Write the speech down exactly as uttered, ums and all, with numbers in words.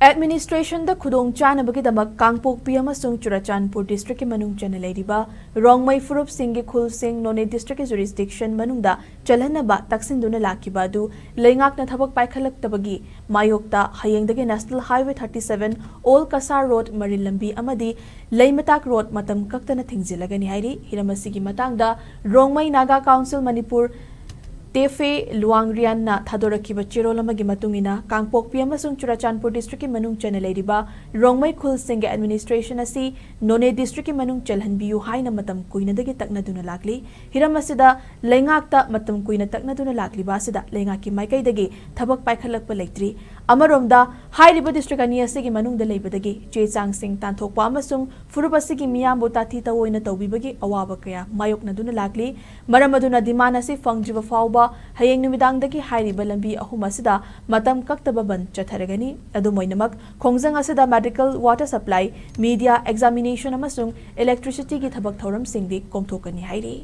ꯑꯦꯗꯃꯤꯅꯤꯁꯇ꯭ꯔꯦꯁꯟꯗ ꯈꯨꯗꯣꯡ ꯆꯥꯅꯕꯒꯤꯗꯃꯛ ꯀꯥꯡꯄꯣꯛꯄꯤ ꯑꯃꯁꯨꯡ ꯆꯨꯔꯆꯥꯟꯄꯨꯔ ꯗꯤꯁꯇ꯭ꯔꯤꯛꯀꯤ ꯃꯅꯨꯡ ꯆꯟꯅ ꯂꯩꯔꯤꯕ ꯔꯣꯡꯃꯩ ꯐꯨꯔꯨꯞꯁꯤꯡꯒꯤ ꯈꯨꯜꯁꯤꯡ ꯅꯣꯅꯦ ꯗꯤꯁꯇ꯭ꯔꯤꯛꯀꯤ ꯖꯨꯔꯤꯁꯗꯤꯛꯁꯟ ꯃꯅꯨꯡꯗ ꯆꯜꯍꯟꯅꯕ ꯇꯛꯁꯤꯟꯗꯨꯅ ꯂꯥꯛꯈꯤꯕ ꯑꯗꯨ ꯂꯩꯉꯥꯛꯅ ꯊꯕꯛ ꯄꯥꯏꯈꯠꯂꯛꯇꯕꯒꯤ ꯃꯥꯌꯣꯛꯇ ꯍꯌꯦꯡꯗꯒꯤ National Highway thirty seven, Old Kasar Road, ꯃꯔꯤꯜ ꯂꯝꯕꯤ ꯑꯃꯗꯤ ꯂꯩꯃꯇꯥꯛ ꯔꯣꯗ ꯃꯇꯝ ꯀꯛꯇꯅ ꯊꯤꯡꯖꯤꯜꯂꯒꯅꯤ ꯍꯥꯏꯔꯤ꯫ ꯍꯤꯔꯝ ꯑꯁꯤꯒꯤ ꯃꯇꯥꯡꯗ ꯔꯣꯡꯃꯩ ꯅꯥꯒꯥ ꯀꯥꯎꯟꯁꯤꯜ ꯃꯅꯤꯄꯨꯔ, ꯇꯦꯐꯦ ꯂꯨꯋꯥꯡꯔꯤꯌꯥꯟꯅ ꯊꯥꯗꯣꯔꯛꯈꯤꯕ ꯆꯦꯔꯣꯜ ꯑꯃꯒꯤ ꯃꯇꯨꯡ ꯏꯟꯅ, ꯀꯥꯡꯄꯣꯛꯄꯤ ꯑꯃꯁꯨꯡ ꯆꯨꯔꯆꯥꯟꯄꯨꯔ ꯗꯤꯁꯇ꯭ꯔꯤꯛꯀꯤ ꯃꯅꯨꯡ ꯆꯟꯅ ꯂꯩꯔꯤꯕ ꯔꯣꯡꯃꯩ ꯈꯨꯜꯁꯤꯡꯒꯤ ꯑꯦꯗꯃꯤꯅꯤꯁꯇ꯭ꯔꯦꯁꯟ ꯑꯁꯤ ꯅꯣꯅꯦ ꯗꯤꯁꯇ꯭ꯔꯤꯛꯀꯤ ꯃꯅꯨꯡ ꯆꯜꯍꯟꯕꯤꯌꯨ ꯍꯥꯏꯅ ꯃꯇꯝ ꯀꯨꯏꯅꯗꯒꯤ ꯇꯛꯅꯗꯨꯅ ꯂꯥꯛꯂꯤ꯫ ꯍꯤꯔꯝ ꯑꯁꯤꯗ ꯂꯩꯉꯥꯛꯇ ꯃꯇꯝ ꯀꯨꯏꯅ ꯇꯛꯅꯗꯨꯅ ꯂꯥꯛꯂꯤꯕ ꯑꯁꯤꯗ ꯂꯩꯉꯥꯛꯀꯤ ꯃꯥꯏꯀꯩꯗꯒꯤ ꯊꯕꯛ ꯄꯥꯏꯈꯠꯂꯛꯄ ꯂꯩꯇ꯭ꯔꯤ꯫ ꯑꯃꯔꯣꯝꯗ, ꯍꯥꯏꯔꯤꯕ ꯗꯤꯁꯇ꯭ꯔꯤꯛ ꯑꯅꯤ ꯑꯁꯤꯒꯤ ꯃꯅꯨꯡꯗ ꯂꯩꯕꯗꯒꯤ ꯆꯦ ꯆꯥꯡꯁꯤꯡ ꯇꯥꯟꯊꯣꯛꯄ ꯑꯃꯁꯨꯡ ꯐꯨꯔꯨꯞ ꯑꯁꯤꯒꯤ ꯃꯤꯌꯥꯝꯕꯨ ꯇꯥꯊꯤ ꯇꯧꯑꯣꯏꯅ ꯇꯧꯕꯤꯕꯒꯤ ꯑꯋꯥꯕ ꯀꯌꯥ ꯃꯥꯌꯣꯛꯅꯗꯨꯅ ꯂꯥꯛꯂꯤ꯫ ꯃꯔꯝ ꯑꯗꯨꯅ, ꯗꯤꯃꯥꯟ ꯑꯁꯤ ꯐꯪꯗ꯭ꯔꯤꯕ ꯐꯥꯎꯕ ꯍꯌꯦꯡ ꯅꯨꯃꯤꯗꯥꯡꯗꯒꯤ ꯍꯥꯏꯔꯤꯕ ꯂꯝꯕꯤ ꯑꯍꯨꯝ ꯑꯁꯤꯗ ꯃꯇꯝ ꯀꯛꯇꯕ ꯕꯟꯗ ꯆꯠꯊꯔꯒꯅꯤ꯫ ꯑꯗꯨꯝ ꯑꯣꯏꯅꯃꯛ, ꯈꯣꯡꯖꯪ ꯑꯁꯤꯗ medical, water supply, media, examination ꯑꯃꯁꯨꯡ ꯏꯂꯦꯛꯇ꯭ꯔꯤꯁꯤꯇꯤꯒꯤ ꯊꯕꯛ ꯊꯧꯔꯝꯁꯤꯡꯗꯤ ꯀꯣꯝꯊꯣꯛꯀꯅꯤ ꯍꯥꯏꯔꯤ꯫